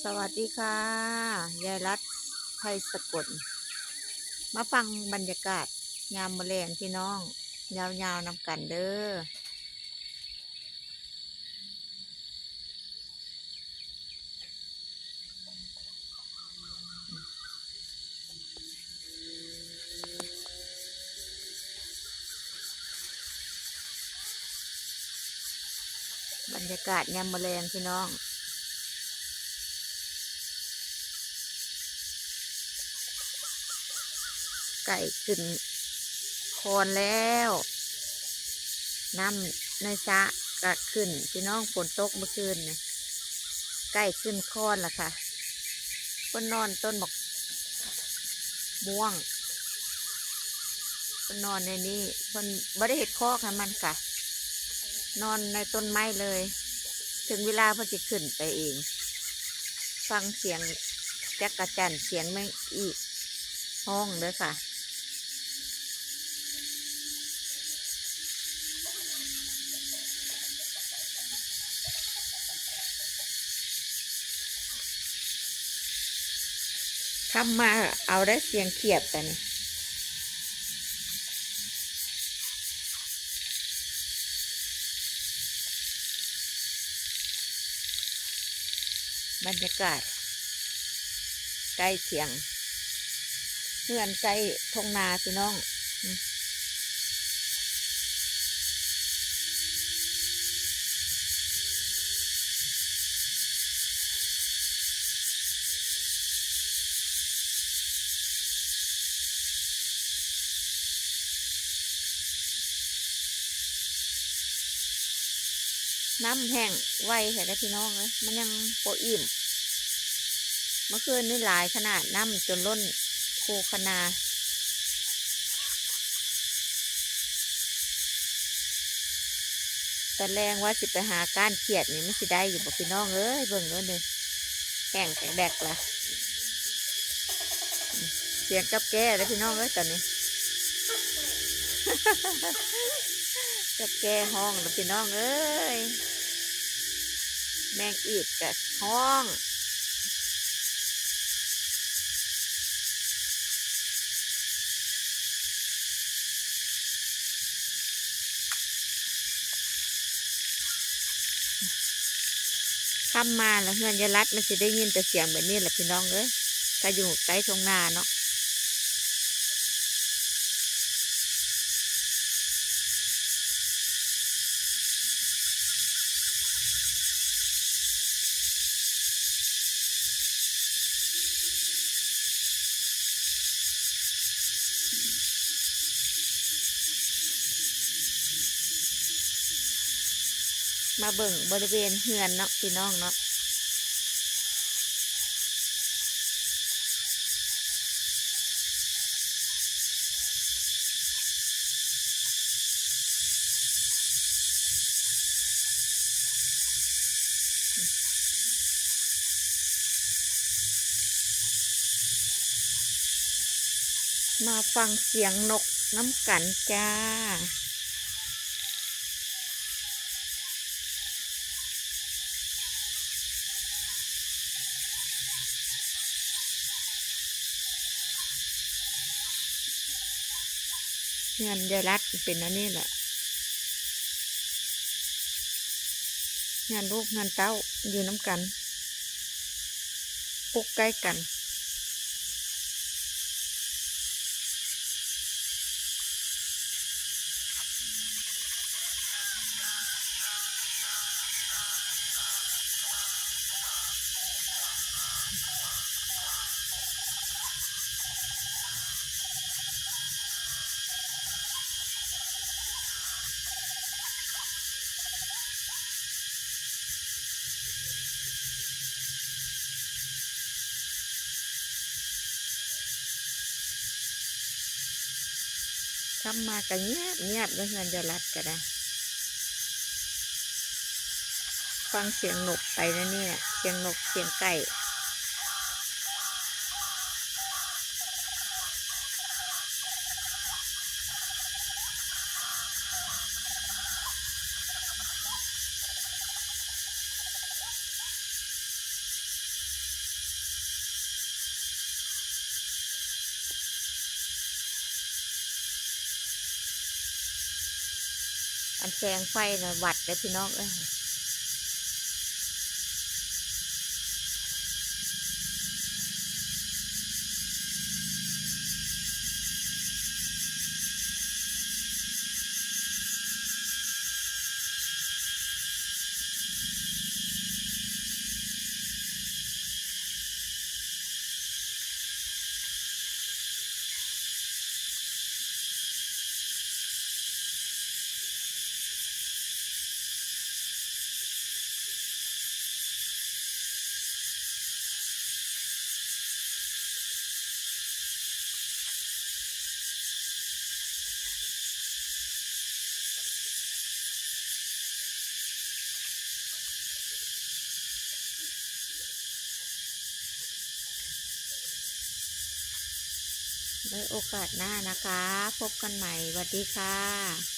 ສະຫວັດດີຄ່ະ ຍາຍລັດ ໄພສະກົນ ມາຟັງບັນຍາກາດຍາມມື້ແລງພີ່ນ້ອງ ຍາວໆນຳກັນເດີ້. ບັນຍາກາດຍາມມື້ແລງພີ່ນ້ອງ ໃກ້ຂຶ້ນຄອນແລ້ວ ນ້ຳໃນສະກະຂຶ້ນພີ່ນ້ອງ ຝົນຕົກມື້ຄືນນີ້ ໃກ້ຂຶ້ນຄອນລະຄ່ະ. ເພິ່ນນອນຕົ້ນບັກມ່ວງ ເພິ່ນນອນໃນນີ້ ເພິ່ນບໍ່ໄດ້ເຮັດຄອກໃຫ້ມັນກະ ນອນໃນຕົ້ນໄມ້ເລີຍ ເຖິງເວລາເພິ່ນຊິຂຶ້ນໄປເອງ. ຟັງສຽງຈັກກະຈັ່ນ ສຽງແມງອີກຮ້ອງເດີ້ຄ່ະ. ຄ່ຳມາເອົາໄດ້ສຽງຂຽດຕານີ້. ບັນຍາກາດໃກ້ຖຽງ ເຮືອນໃກ້ທົ່ງນາພີ່ນ້ອງ. ນ້ຳແຫ້ງໄວແທ້ເດ້ພີ່ນ້ອງເອີຍ ມັນຍັງບໍ່ອີ່ມ. ເມື່ອຄືນນີ້ຫຼາຍຂະໜາດ ນ້ຳຈົນລົ້ນຄູຄະນາ. ຕອນແລງວ່າຊິໄປຫາກ້ານຂຽດນີ້ ມັນຊິໄດ້ຢູ່ບໍ່ພີ່ນ້ອງເອີຍ ເບິ່ງເດີ້ນີ້ ແຫ້ງແດກໆລະ. ສຽງກັບແກ້ເດີ້ພີ່ນ້ອງເອີຍ ຕອນນີ້ ກັບແກ້ຮ້ອງລະພີ່ນ້ອງເອີຍ ແມງອີກກະຮ້ອງ. ຄ່ຳມາລະເຮືອນຍາຍລັດ ມັນຊິໄດ້ຍິນແຕ່ສຽງແບບນີ້ລະພີ່ນ້ອງເອີຍ ຖ້າຢູ່ໃກ້ທົ່ງນາເນາະ. ມາເບິ່ງບໍລິເວນເຮືອນເນາະ ພີ່ນ້ອງເນາະ. ມາຟັງສຽງນົກນຳກັນຈ້າ. ເຮືອນຍາຍລັດເປັນແນວນີ້ແຫຼະ ເຮືອນລູກເຮືອນເຕົ້າຢູ່ນຳກັນ ປຸກໃກ້ກັນ. ຄ່ຳມາກະງຽບໆ ເດີເຮືອນຍາຍລັດກະໄດ້ ຟັງສຽງນົກໄປແນວນີ້ແຫຼະ ສຽງນົກ ສຽງໄກ່. ແສງໄຟນະຫວັດເດ້ພີ່ນ້ອງເອີຍ. ไว้โอกาสหน้านะคะ พบกันใหม่ สวัสดีค่ะ.